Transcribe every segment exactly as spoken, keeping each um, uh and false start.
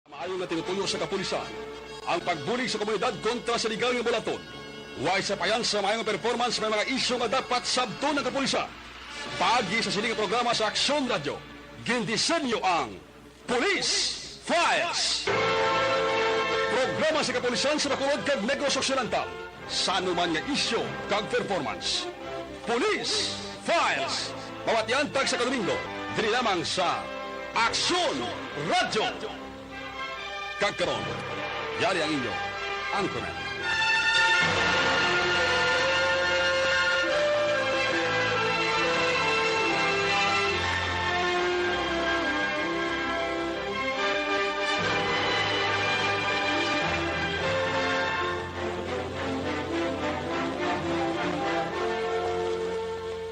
Maayo nga tinutuyo sa kapulisan ang pagbulig sa komunidad kontra sa iligal nga buhaton. Way sapayan sa maayong performance, may mga isyu nga dapat sabton ang kapulisan. Paagi sa sini nga programa sa Aksyon Radyo, gindisenyo ang Police Files. Programa sa kapulisan sa Bacolod kag Negros Occidental. Sa anuman nga isyu kag performance, Police Files. Mabatian tagsa ka Domingo, diri lamang sa Aksyon Radyo. Kag karon, yari ang inyo anchorman.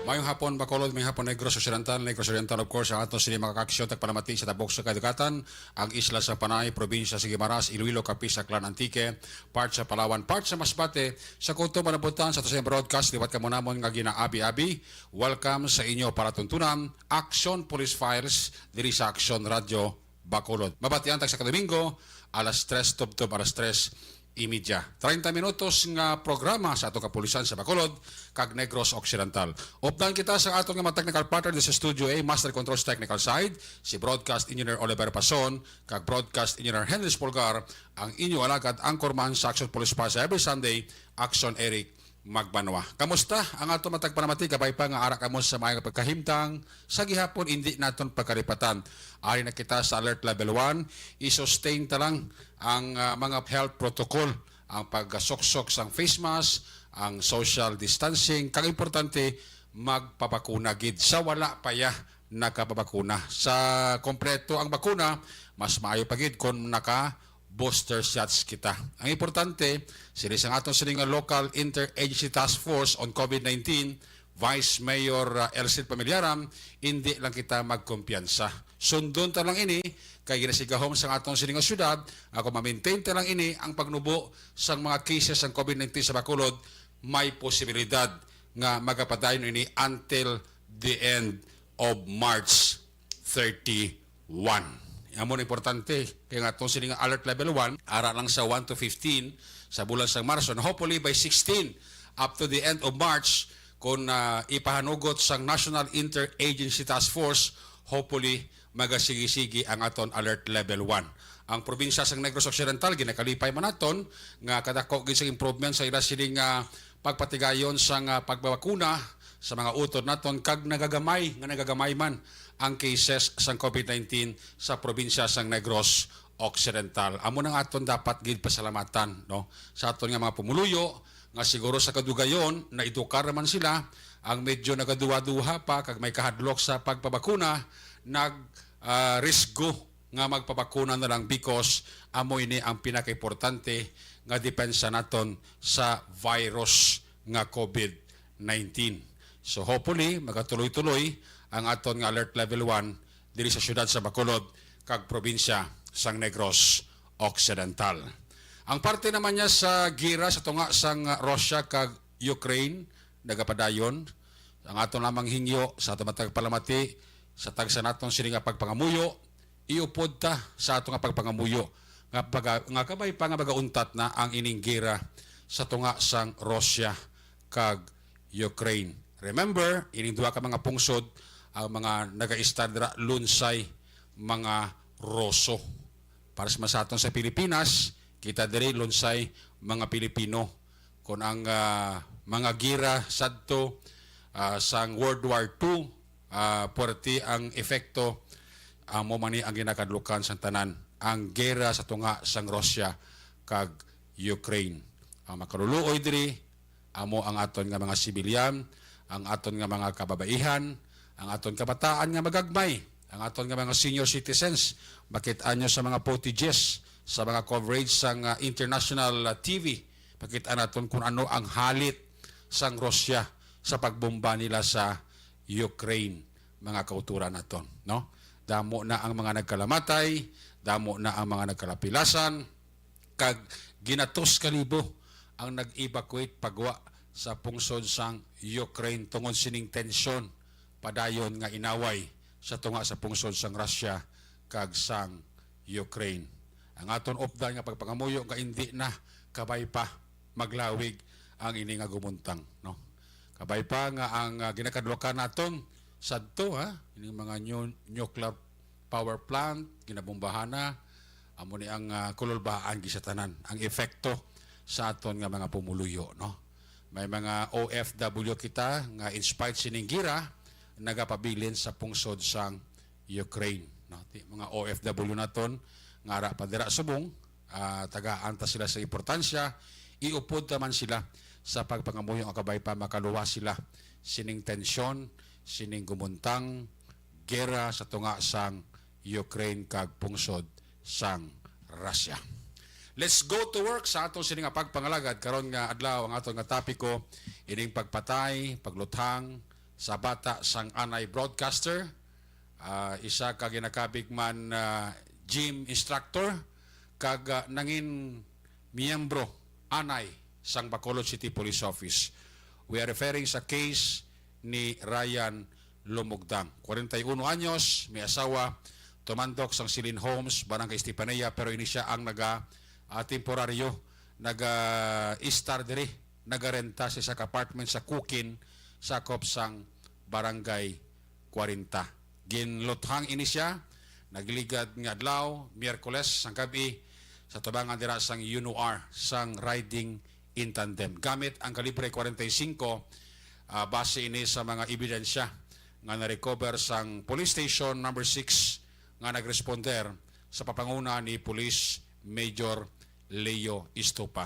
Mayong hapon, Bacolod, mayong hapon, Negros Occidental. Negros Occidental, of course, ang aton sini mga kaaksyon, tagpalamati sa tabok sa kadagatan, ang isla sa Panay, probinsya sa Guimaras, Iloilo, Capiz, Aklan, Antique, part sa Palawan, part sa Masbate, sa kuto manabutan sa aton broadcast, liwat kamo namon nga ginaabi-abi. Welcome sa inyo palatuntunan, Aksyon Police Files, diri sa Aksyon Radyo Bacolod. Mabatian tagsa ka Domingo, alas tres tubtob alas tres y media. Treinta minutos nga programa sa atong kapulisan sa Bacolod kag Negros Occidental. Updan kita sa aton nga mga technical partner sa Studio A, Master Control sa technical side, si Broadcast Engineer Oliver Pason, kag Broadcast Engineer Henry Spolgar, ang inyo alagad anchorman sa Action Police Pass every Sunday, Action Eric Magbanwa. Kamusta ang ato matag panamati? Kabay pa nga ara kamo sa mga pagkahimtang sa gihapon, hindi naton pagkalipatan. Ari na kita sa alert level one, i-sustain ta lang ang, ah, mga health protocol, ang pagsuksok sang face mask, ang social distancing, kag importante, magpabakuna gid sa wala pa ya nakapabakuna. Sa kompleto ang bakuna, mas maayo pa gid kung naka booster shots kita. Ang importante, sini sang aton sini nga local interagency task force on COVID nineteen, Vice Mayor, uh, Elcid Pamillaram, hindi lang kita magkumpiyansa. Sundon ta lang ini, kay ginasigahom sang aton sini nga syudad, ako ma-maintain ta lang ini ang pagnubo sang mga cases sang COVID nineteen sa Bacolod, may posibilidad nga magapadayon ini until the end of March thirty-one. Amo na importante, kay nga atong sini nga alert level one, ara lang sa one to fifteen sa bulan sang Marso. And hopefully by sixteen, up to the end of March, kung, ah, ipahanugot sang National Interagency Task Force, hopefully magasigi-sigi ang aton alert level one. Ang probinsya sang Negros Occidental, ginakalipay man naton nga kadako gid sang improvement sa ila sining, ah, pagpatigayon sang, ah, pagbabakuna sa mga utod naton, kag nagagamay nga nagagamay man ang cases sang COVID nineteen sa probinsya sang Negros Occidental. Amo nang aton dapat gid pasalamatan, no, sa aton nga mga pumuluyo nga siguro sa kadugayon naedukar naman sila, ang medyo nagaduha-duha pa kag may kahadlok sa pagpabakuna, nag, ah, risgo nga magpabakuna na lang, because amo ini ang pinakaimportante nga depensa naton sa virus nga COVID nineteen. So hopefully, magatuloy-tuloy ang aton nga alert level one diri sa siyudad sa Bacolod kag probinsya sang Negros Occidental. Ang parte naman niya sa gira sa tunga sang Russia kag Ukraine nagapadayon. Ang aton lamang hingyo sa aton matag palamati sa tagsa naton sini nga pagpangamuyo, iupod ta sa ato nga pagpangamuyo nga, paga, nga kabay pa nga magauntat na ang ining gera sa tunga sang Russia kag Ukraine. Remember, ining duha ka mga pungsod ang mga nagaistar dira lunsay mga Ruso. Para sa, sa aton sa Pilipinas, kita diri lunsay mga Pilipino. Kung ang, ah, mga gira sadto, ah, sang World War Two, ah, puwerte ang epekto, amo man ni ang ginakadlukan sang tanan, ang gera sa tunga sang Russia kag Ukraine. Ang makaluluoy diri, amo ang aton nga mga sibilyan, ang aton nga mga kababaihan, ang aton kabataan nga magagmay, ang aton nga mga senior citizens. Makit-an nyo sa mga footages, sa mga coverage sang, ah, international, ah, T V, makit-an naton kung ano ang halit sang Russia sa pagbomba nila sa Ukraine, mga kauturan naton, no? Damo na ang mga nagkalamatay, damo na ang mga nagkalapilasan, kag ginatos ka libo ang nag-evacuate pagwa sa pungsod sang Ukraine tungod sining tensyon, padayon nga inaway sa tunga sa pungsod sang Russia kag sang Ukraine. Ang aton updan nga pagpangamuyo nga indi na kabay pa maglawig ang ini nga gumuntang, no? Kabay pa nga ang, ah, ginakadlukan naton sadto, ha, ining mga new nuclear power plant, ginabombahan na, amo ni ang, ah, kululbaan gid sa tanan, ang epekto sa aton nga mga pumuluyo, no? May mga O F W kita nga in spite sining gira, nagapabilin sa pungsod sang Ukraine, no? Ti, mga O F W naton nga ara pa dira subong, ah, tagaan ta sila sa importansya, iupod ta man sila sa pagpangamuyo nga kabay pa makaluwas sila sining tensyon, sining gumuntang gera sa tunga sang Ukraine kag pungsod sang Russia. Let's go to work sa aton sini nga pagpangalagad karon nga adlaw. Ang aton nga topiko ining pagpatay, pagluthang sa bata sang anay broadcaster, ah, isa ka ginakabig man, ah, gym instructor, kag, ah, nangin miyembro anay sang Bacolod City Police Office. We are referring sa case ni Ryan Lumugdang, kwarenta y uno anyos, may asawa, tumandok sang Silin Homes, Barangay Estefanía, pero ini siya ang naga, ah, temporaryo, naga-estar diri, nagarenta sa isa ka apartment sa Kukin, sakop sang Barangay kwarenta. Ginluthang ini siya nagligad nga adlaw, Miyerkules sang gab-i, sa tubangan dira sang UNOR sang riding in tandem gamit ang kalibre kwarenta y singko, ah, base ini sa mga ebidensya nga na-recover sang Police Station Number Six nga nagresponder sa papanguna ni Police Major Leo Estopa.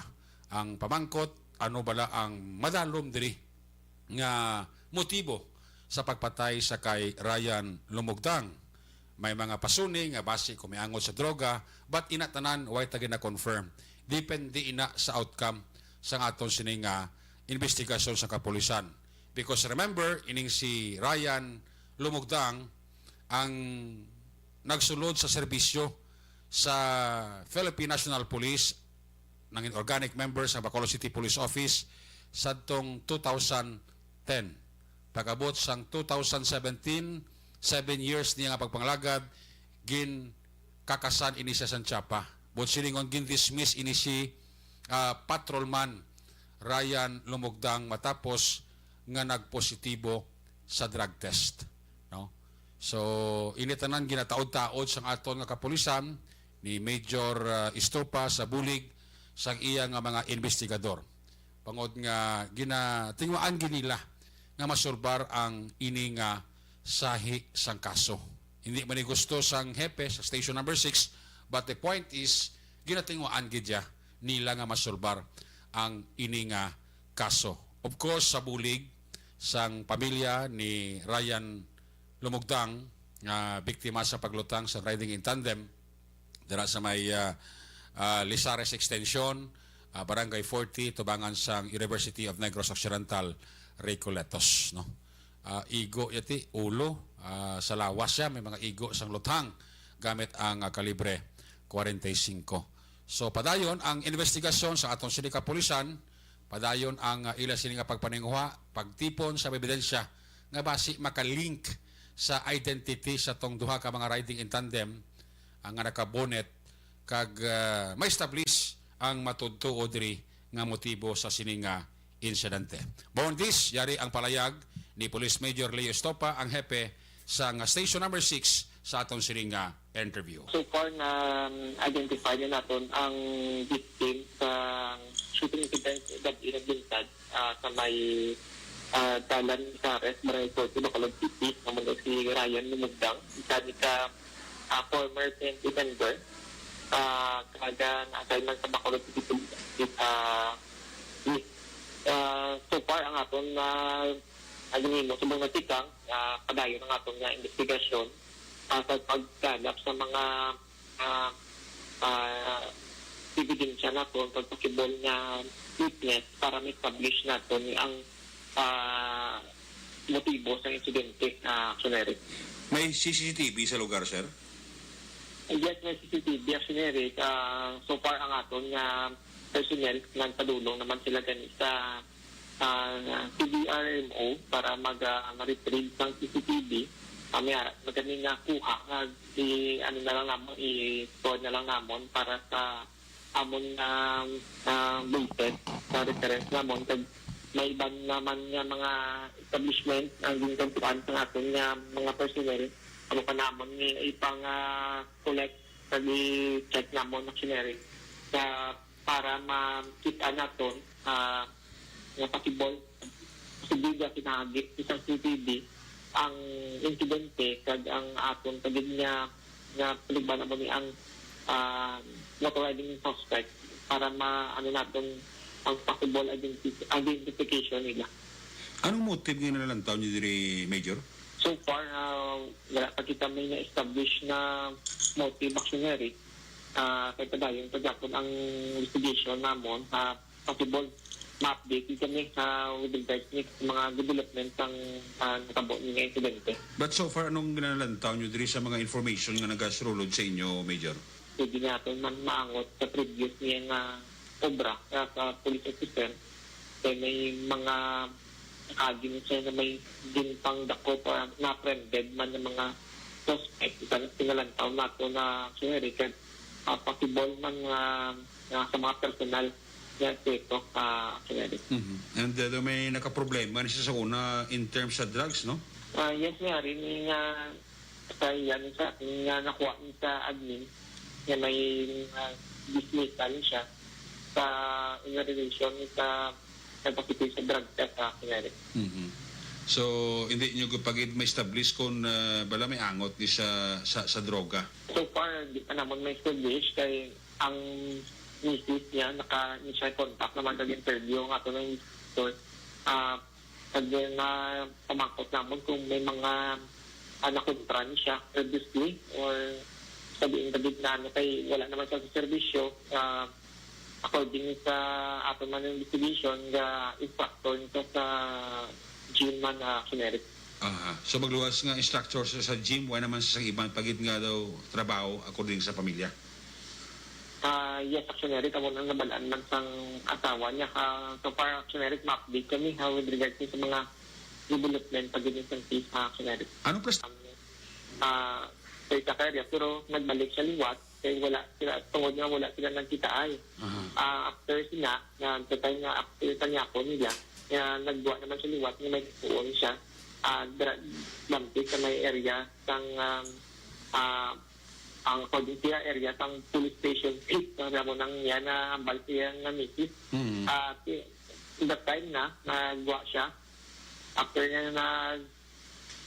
Ang pamangkot, ano bala ang madalom diri nga motibo sa pagpatay sa kay Ryan Lumugdang? May mga pasuni nga basi kumiangot sa droga, but ina tanan way ta gina-confirm. Depende ina sa outcome sang aton sini nga investigasyon sa kapulisan. Because remember, ining si Ryan Lumugdang ang nagsulod sa serbisyo sa Philippine National Police, nangin organic member sa Bacolod City Police Office sadtong two thousand ten. Pag-abot sang two thousand seventeen, seven years niya nga pagpangalagad, ginkakasan ini siya sa Quiapo. Buot silingon, gindismiss ini si, ah, Patrolman Ryan Lumugdang matapos nga nagpositibo sa drug test, no? So, ini tanan ginataod-taod sang aton nga kapulisan ni Major, ah, Estopa sa bulig sang iya nga mga investigador. Bangod nga ginatinguhaan gid nila nga masulbar ang ini nga sahi sang kaso. Hindi man ni gusto sang hepe sa Station Number Six, but the point is, ginatinguhaan gid ya nila nga masulbar ang ini nga kaso. Of course, sa bulig sang pamilya ni Ryan Lumugdang, nga biktima sa paglutang sa riding in tandem dira sa may, ah, ah, Lizares Extension, ah, Barangay forty, tubangan sang University of Negros Occidental, Recoletos, no? Ah, igo yati, ulo, ah, sa lawas siya, may mga igo sang luthang gamit ang, ah, kalibre kwarenta y singko. So, padayon ang investigasyon sa aton sini kapulisan, padayon ang, ah, ila sini nga pagpaninguha, pagtipon sa ebidensya nga basi makalink sa identity sa tong duha ka mga riding in tandem, ang nga naka-bonnet, kag, ah, ma-establish ang matuod-tuod diri nga motibo sa sini nga insidente. Beyond this, yari ang palayag ni Police Major Leo Estopa, ang hepe sa nga Station Number Six, sa aton sini nga interview. So far, na, um, identify na naton ang victim sa shooting incident gab-i naglintad, ah, sa may, ah, dalan sa Res Barangay forty, Bacolod City, amo na si Ryan Lumugdang, isa ni ka, ah, former P N P member, ah, kag, ah, na-assign man sa Bacolod City Police, ah, East. Ah, so far, ang aton na, ah, ginhimo subong natikang, ah, padayon ang aton nga investigasyon, ah, sa pagkalap sa mga, ah, ah, ebidensya naton, pagpakibol nga witness para ma-establish naton ang, ah, motibo sa insidente, ah, Action Eric. May C C T V sa lugar, sir? Yes, may C C T V, Action Eric. Ah, so far, ang aton nga personnel, nagpadulong naman sila gani sa, ah, P D R M O para mag, ah, ma-retrieve sang C C T V, ah, May ara na kami nakuha nga i-, ano na lang namon, i-store na lang namon para sa amon nga, ah, basis sa reference namon. Kag may iban naman nga mga establishment ang ginkontuan sa aton nga mga personnel. Amo pa namon ni ipang, ah, collect kag i-check namon, Mac Scenery, sa, para makita naton, ah, nga possible, posible nga pinaagi sa C C T V ang insidente kag ang aton pa gid nga, nga paligban amo ni ang, ah, motor riding suspect para ma-, ano naton ang possible identi-, identification nila. Anong motive nga nalantaw niyo diri, Major? So far, ah, wala pa kita may na-establish na motive, Mac Scenery. Ah, kay padayon pa gyapon ang investigation namon. Ah, possible ma-update kami sa with regards ni sa mga development sang, ah, natabo ni nga insidente. But so far, anong ginalantaw nyo diri sa mga information nga nagasulod sa inyo, Major? Pwede naton man maangot sa previous niya nga obra, ah, sa police officer. Kay may mga nakaagi na siya nga may ginpangdakop, ah, na-apprehended man nga mga suspect. Isa na pinalantaw nato na, Mac Scenery, kag, ah, possible man nga, nga sa mga personal nga aspeto, ah, Mac Scenery. Mhm. And, uh, may nakaproblema na siya sa una in terms sa drugs, no? Ah, yes, Mac Scenery, ni nga sa iya ni sa, ni nga nakuha ni sa admin nga may, ah, dismissal siya sa, in relation ni sa nagpakita sa drug test, ah, Mac Scenery. Mhm. So, hindi nyo pa gid ma-establish kung, ah, bala may angot ni sa, sa, sa droga? So far, di pa namon ma-establish kay ang misis niya naka-initial contact naman kag interview ang ato ng investigator. Ah, kag nga pamangkot namon kung may mga, ah, nakontra ni siya previously or sa diin ka gid na ano, kay wala naman siya sa serbisyo, ah, according sa aton man investigation, ga instructor nito sa gym man, ah, Mac Scenery. Aha. So, magluwas nga instructor sa, sa gym, wala naman sa iban pa gid nga daw trabaho according sa pamilya? Ah, yes, Mac Scenery, kamo nang nabalaan man sang asawa niya. Ah, so far, Mac Scenery, ma-update kami, ha, with regards sa mga development pa gid sa case, ha, Mac Scenery. Anong pres- Um, ah, sa isa ka area, pero nagbalik siya liwat, kay wala sila, tungod nga wala sila nagkitaay. Aha. Ah, after sina, nga sa time nga after sa niyapo nila, nga nagbuwa naman siya liwat, nga may tuon siya, ah, dra-, dampis sa may area sang, um, ah, ang according siya area sang police station six, nga mo nang niya na hambal siya nga misis. Mm. Ah, si-, that time na, nagbuwa siya. After niya na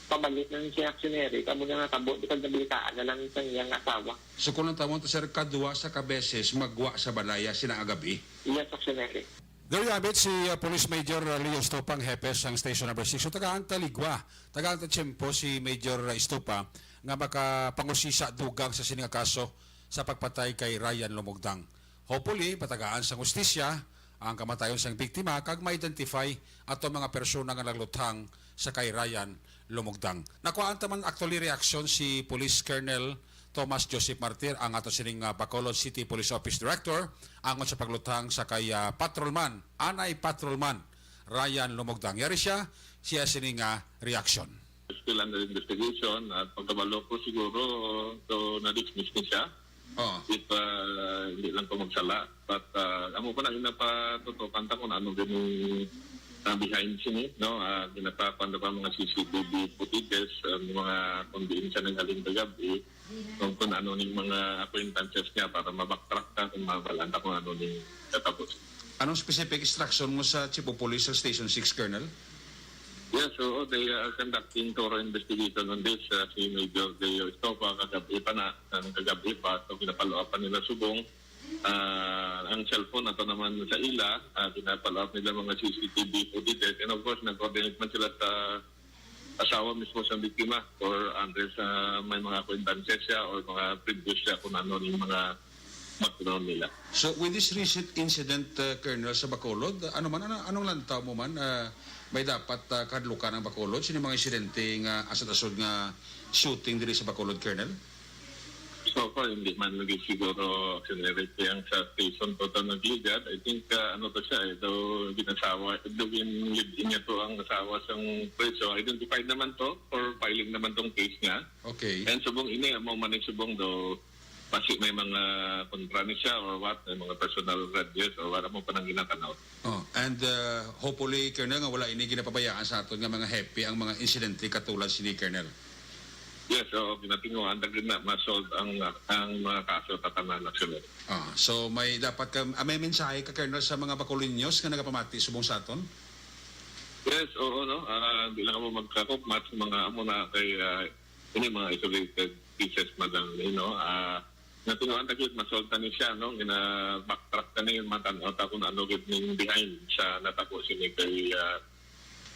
pabalik na siya, Mac Scenery, kamo na natabo, di kag nabilitaan na lang sa iyang asawa. So, kung ang tawon to, sir, kadwa sa kabeses magwa sa balaya sila nga gabi? Yes, Mac Scenery. There you have it, si, uh, Police Major, uh, Leo Estopa, hepe sang Station Number Six. So, tagaan ta ligwa, tagaan ta tiyempo si Major, uh, Estopa nga makapangusisa dugang sa sini nga kaso sa pagpatay kay Ryan Lumugdang. Hopefully, patagaan sang hustisya ang kamatayon sang biktima kag ma-identify ato mga persona nga nagluthang sa kay Ryan Lumugdang. Nakuhaan ta man actually reaksyon si Police Colonel Thomas Joseph Martir, ang ato sining, ah, Bacolod City Police Office Director, angon sa pagluthang sa kay, ah, Patrolman, anay Patrolman Ryan Lumugdang. Yari siya, siya sining, ah, reaksyon. Still under investigation at pagkabalo ko siguro, so na-dismiss ni siya. Oo. If, ah, hindi lang ko magsala. But, ah, amo pa na, ginapatutukan ta kung ano din yung, ah, behind sini, no? Ah, ginapakuan na pa mga C C T V footages, ah, mga kung diin siya naghalin kagabi, kung, kung ano ning mga acquaintances niya para ma-backtrack ta kung mabalaan ta kung ano ning katapos. Anong specific instruction mo sa Chief of Police sa Station Six, Colonel? Yes, oo, they are conducting thorough investigation on this. Ah, si Major Leo Estopa, kagabi pa na, ang kagabi pa, so ginapalo-upan nila subong. Ah, ang cellphone ato naman sa ila, ah, ginapalo-up nila mga C C T V footage. And of course, nag-coordinate man sila sa asawa mismo sa biktima or others sa may mga acquaintances siya or mga previous siya kung ano yung mga background nila. So, with this recent incident, uh, Colonel, sa Bacolod, ano man, ano, anong lantaw mo man, uh, may dapat, uh, kahadlukan ang Bacolod? Sino mga insidente nga asod-asod nga shooting diri sa Bacolod, Colonel? So far, hindi man lagi siguro siniriti ang sa station to ta nagligad. I think, ah, ano to siya, eh, daw ginasawa, daw gin-live-in niya to ang asawa sang preso. Identified naman to for filing naman tong case niya. Okay. And subong ini, amo man ang subong daw, basi may mga kontra ni siya or what, may mga personal grudges or wala mo pa nang ginatanaw. Oh, and, uh, hopefully, Colonel, nga wala ini ginapabayaan sa aton nga mga hepe ang mga insidente katulad sini, Colonel. Yes, oo, ginatinguan ta gid na ma-solve ang, ang mga kaso tatanan, actually. Ah, so may dapat ka, ah, may mensahe ka, Colonel, sa mga Bacolonios nga nagapamati subong sa aton? Yes, oo, no. Ah, di lang ako magkakupmat sa mga amo na kay, ah, ini mga isolated cases, madam, you know. Ah, natinguan ta gid, ma-solve ta ni siya, no. Gina-backtrack ta ni, matan-aw ta kung ano gid ning behind sa natabo sini kay, ah,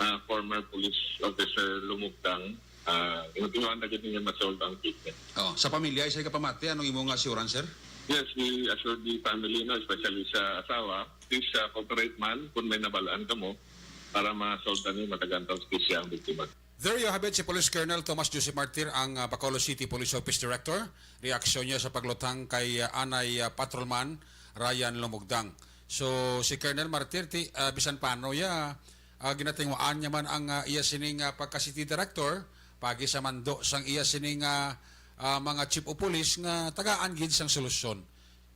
ah, former police officer Lumugdang. Ah, natinguan ta gid niya ma-solve ang case niya. Oh, sa pamilya, isa ka pamati, anong imo nga assurance, sir? Yes, we assured the family, no, especially sa asawa, please, ah, cooperate man kung may nabalaan kamo para ma-solve ta ni matagan ta hustisya ang biktima. There you have it, si Police Colonel Tomas Joseph Martir, ang, ah, Bacolod City Police Office Director. Reaksyon niya sa paglutang kay, ah, anay, ah, Patrolman Ryan Lumugdang. So, si Colonel Martir, ti, ah, bisan paano ya, ah, ginatinguan niya man ang, ah, iya sining, ah, pagka-city director, pagi sa mando sang iya sining, ah, ah, mga chief of police nga tagaan gid sang solusyon,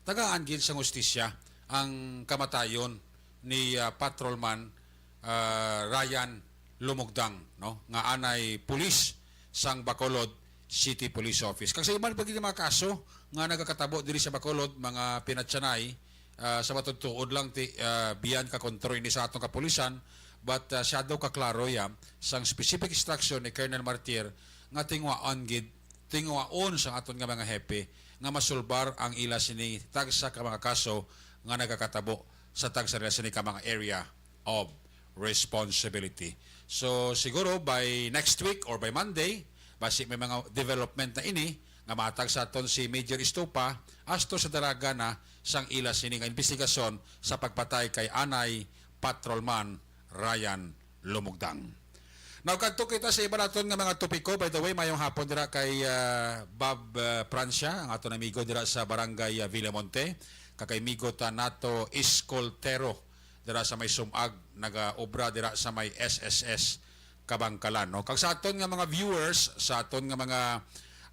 tagaan gid sang hustisya ang kamatayon ni, ah, Patrolman, ah, Ryan Lumugdang, no, nga anay pulis sang Bacolod City Police Office. Kag sa iban pa gid mga kaso nga nagakatabo diri sa Bacolod, mga pinatsanay, ah, sa matuod-tuod lang ti, ah, beyond ka kontrol ini sa atong kapulisan, but, ah, siya daw kaklaro ya sang specific instruction ni Colonel Martir nga tinguhaan gid, tinguhaon sa aton nga mga hepe nga masulbar ang ila sini tagsa ka mga kaso nga nagakatabo sa tagsa nila sini ka mga area of responsibility. So, siguro by next week or by Monday, basi may mga development na ini nga matag sa aton si Major Estupa asto sa dalaga na sang ila sini nga investigasyon sa pagpatay kay anay Patrolman Ryan Lumugdang. Now, kadto kita sa iba naton nga mga topiko. By the way, mayong hapon dira kay, ah, Bob, ah, Francia, ang aton amigo dira sa Barangay, ah, Villamonte, kag kay amigo ta nato Iscoltero dira sa may Sumag, nagaobra dira sa may S S S Kabangkalan, no? Kag sa aton nga mga viewers, sa aton nga mga,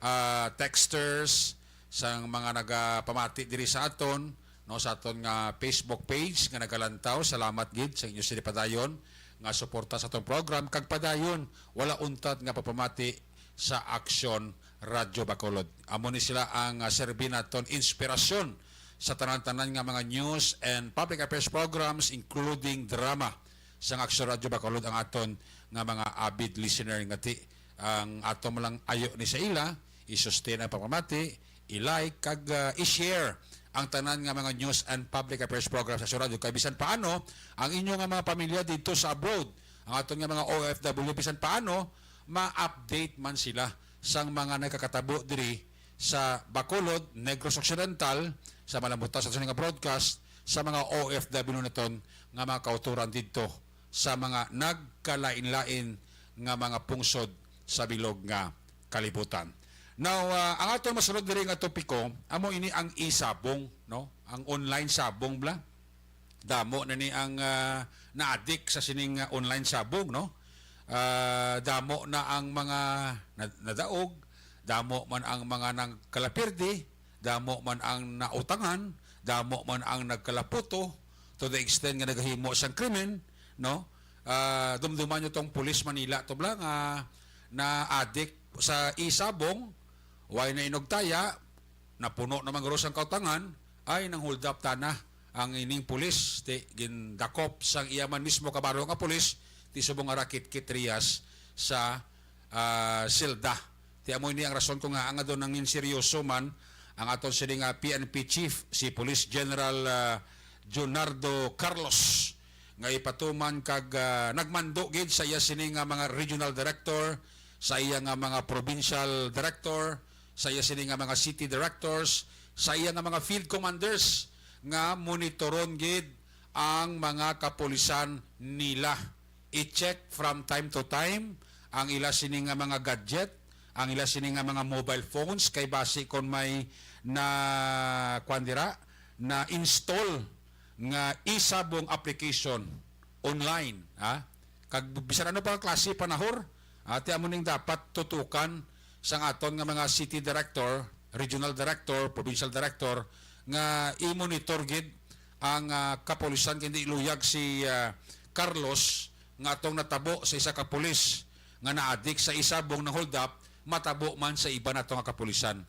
ah, texters, sa mga nagapamati diri sa aton, no, sa aton nga Facebook page nga nagalantaw, salamat gid sa inyo sini padayon nga suporta sa atong program, kag padayon wala untat nga pagpamati sa Aksyon Radyo Bacolod. Amo ni sila ang, ah, serbi naton inspirasyon sa tanan-tanan nga mga news and public affairs programs, including drama, sang Aksyon Radyo Bacolod ang aton nga mga avid listener. Nga ti ang aton lang ayo ni sa ila, i-sustain ang pagpamati, i-like, kag, ah, i-share ang tanan nga mga news and public affairs program sa Aksyon Radyo. Kay bisan paano, ang inyo nga mga pamilya dito sa abroad, ang aton nga mga O F W, bisan paano, ma-update man sila sang mga nagakatabo diri sa Bacolod, Negros Occidental, sa malambuta sa aton nga broadcast, sa mga O F W naton nga mga kauturan didto sa mga nagkalain-lain nga mga pungsod sa bilog nga kalibutan. Now, ah, ang aton masunod diri nga topiko, amo ini ang e-sabong, no? Ang online sabong bala. Damo na ni ang, ah, naadik sa sining, ah, online sabong, no? Ah, damo na ang mga na-, nadaog, damo man ang mga nagkalapirdi, damo man ang nautangan, damo man ang nagkalaputo, to the extent nga nagahimo sang krimen, no? Ah, dumduman nyo tong Police Manila to bala nga naadik sa e-sabong, way na inugtaya, napuno naman guro sang kautangan, ay nang-hold up tana ang ining pulis, ti gindakop sang iya man mismo kabaro nga pulis, ti subong nga rakit-kit riyas sa, ah, selda. Ti amo ini ang rason ko nga ang adun nangin seryoso man ang aton sini nga P N P chief, si Police General, ah, Junardo Carlos, nga ipatuman kag, ah, nagmando gid sa iya sini nga mga regional director, sa iya nga mga provincial director, sa iya sini nga mga city directors, sa iya nga mga field commanders nga monitoron gid ang mga kapulisan nila. I-check from time to time ang ila sini nga mga gadget, ang ila sini nga mga mobile phones, kay basi kon may na, kuwan dira, na install nga e-sabong application online, ha? Kag bisan ano pa nga klase panahor, ati amo ning dapat tutukan sang aton nga mga city director, regional director, provincial director, nga i-monitor gid ang, ah, kapulisan, kay hindi iluyag si, ah, Carlos nga atong natabo sa isa ka pulis nga naadik sa e-sabong, na-hold up, matabo man sa iban nato nga kapulisan.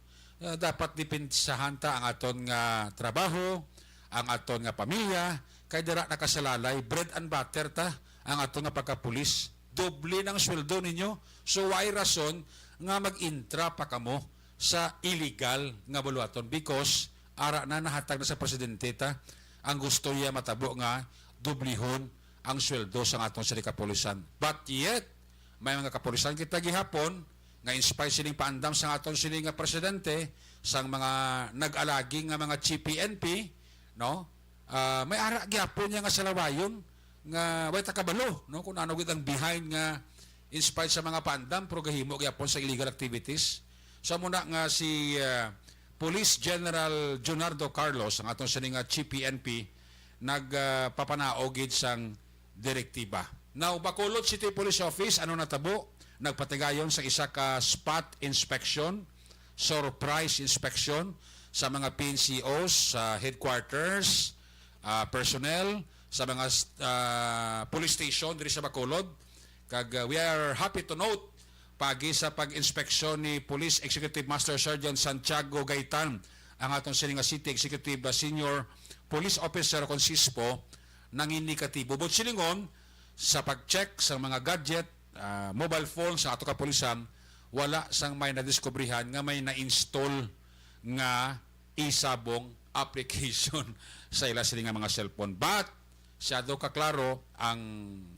Ah, dapat depensahan ta ang aton nga trabaho, ang aton nga pamilya, kay dira nakasalalay, bread and butter ta, ang aton nga pagkapulis. Doble nang sweldo ninyo. So, way rason nga mag-intra pa kamo sa illegal nga buluhaton, because ara na, nahatag na sa presidente ta ang gusto niya matabo nga dublihon ang sweldo sa aton sini kapulisan. But yet, may mga kapulisan kita gihapon nga, in spite sining paandam sa aton sini nga presidente, sang mga nag-alagi nga mga G P N P, no? Ah, may ara gyapon niya nga salawayon nga way ta kabalo, no, kung ano gid ang behind nga, in spite sa mga paandam, pero gahimo gyapon sa illegal activities. So, amo na nga si, ah, Police General Junardo Carlos, ang aton sini nga G P N P, nagpapanaog gid sang direktiba. Now, Bacolod City Police Office, ano natabo? Nagpatigayon sa isa ka spot inspection, surprise inspection, sa mga P N C Os, sa headquarters, ah, personnel, sa mga, ah, police station diri sa Bacolod. Kag, ah, we are happy to note, paagi sa pag-inspeksyon ni Police Executive Master Sergeant Santiago Gaitan, ang aton sini nga City Executive, ah, Senior Police Officer kon sispo, nangin negatibo. Buot silingon, sa pag-check sa mga gadget, ah, mobile phone sa ato kapulisan, wala sang may nadiskubrihan nga may na-install nga e-sabong application sa ila sini nga mga cellphone. But, siyado ka klaro ang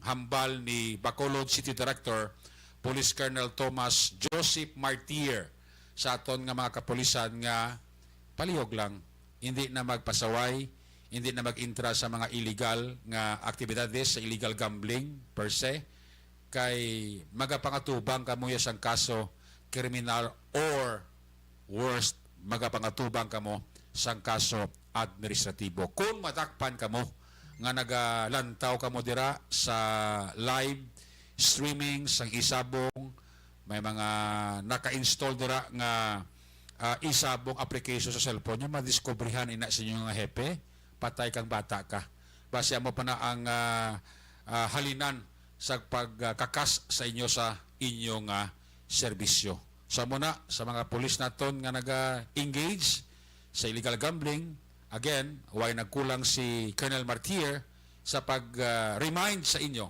hambal ni Bacolod City Director, Police Colonel Thomas Joseph Martir, sa aton nga mga kapulisan nga palihog lang, hindi na magpasaway, hindi na mag-intra sa mga illegal nga aktibidades, sa illegal gambling per se, kay magapangatubang kamo ya sang kaso kriminal, or worst, magapangatubang kamo sang kaso administratibo. Kung madakpan kamo nga nagalantaw kamo dira sa live streaming sang e-sabong, may mga naka-install dira nga, ah, e-sabong application sa cellphone niyo, madiskubrihan ina sa inyo nga hepe, patay kang bata ka. Basi amo pa na ang, ah, ah, halinan sa pagkakas sa inyo sa inyo nga serbisyo. So, amo na sa mga pulis naton nga naga-engage sa illegal gambling. Again, way nagkulang si Colonel Martir sa pag, ah, remind sa inyo.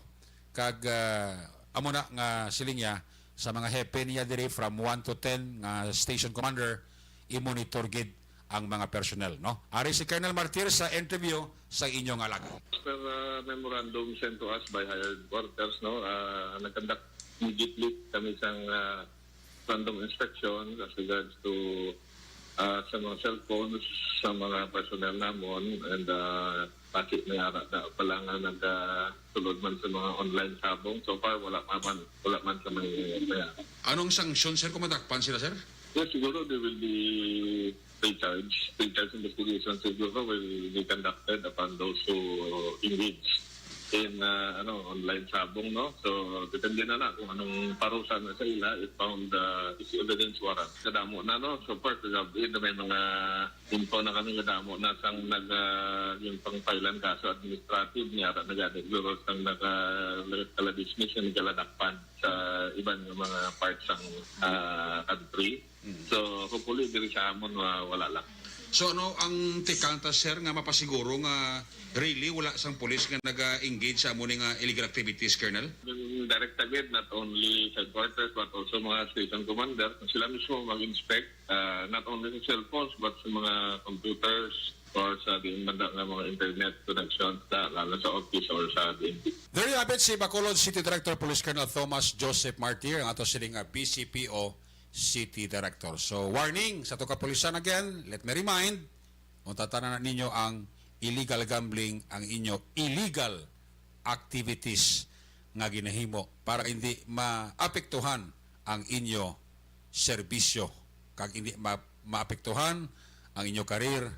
Kag, ah, amo na nga siling niya sa mga hepe niya diri, from one to ten nga station commander, i-monitor gid ang mga personnel, no? Ari si Colonel Martir sa interview sa inyo nga alagad. After, uh, memorandum sent to us by higher headquarters, no, uh, nag-conduct immediately kami sang, uh, random inspection as regards to, uh, sa mga cellphones sa mga personnel namon, and, uh, basi may ara na pala nga nagasulod man sa mga online sabong. So far, wala pa man, wala man sa may, may ara. Anong sanksyon, sir, kung madakpan sila, sir? Yes, siguro they will be pre-charge. Pre-charge investigation siguro will be conducted upon those who engage in, uh, ano, online sabong, no? So, depende na na kung anong parusa na sa ila if found, uh, is evidence warrant. Kadamo na, no? So far, kagabi na may mga info na kami, kadamo na sang nag, uh, yung pang-filean kaso administrative niya, ra nag-adegluros sang naka-, nagkala-dismiss, yung nagkaladakpan sa iban nga mga parts sang, ah, country. Mm. So, hopefully, diri sa amon, wa-, wala lang. So, ano ang tikang ta, sir, nga mapasiguro nga really wala sang pulis nga naga-engage sa amo ni nga illegal activities, Colonel? Yung direct agad, not only headquarters, but also mga station commander, sila mismo mag-inspect, ah, not only sa cellphones, but sa mga computers or sa diin man da nga mga internet connections, na, lalo sa office or sa D N D. There you have it, si Bacolod City Director Police Colonel Thomas Joseph Martir, ang ato siling nga B C P O City Director. So, warning sa ato kapulisan again. Let me remind, kung tatanan ninyo ang illegal gambling, ang inyo illegal activities nga ginahimo para hindi maapektuhan ang inyo serbisyo kag hindi ma-, maapektuhan ang inyo karir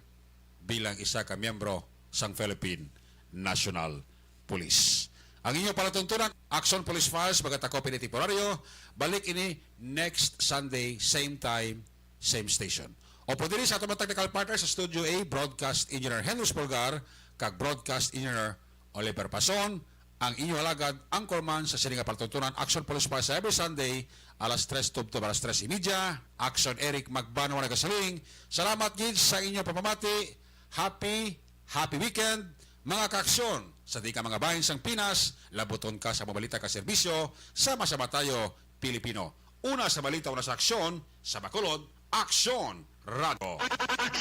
bilang isa ka miyembro sang Philippine National Police. Ang inyo palatuntunan, Action Police Files, Bagataco, Pini Temporaryo, balik ini next Sunday, same time, same station. O po diri sa aton mga technical partner sa Studio A, Broadcast Engineer Henry Spolgar, kag Broadcast Engineer Oliver Pason, ang inyo alagad, anchorman sa sini nga palatuntunan, Action Police Files, every Sunday, alas tres tubtob alas tres y media. Action Eric Magbanwa nagasaling. Salamat gid sa inyo pamamati. Happy, happy weekend, mga kaaksyon. Sa di ka mga bahin sang Pinas, labuton ka sa mabalita ka serbisyo, sama-sama tayo, Pilipino. Una sa balita, una sa aksyon, sa Bacolod, Aksyon Radio.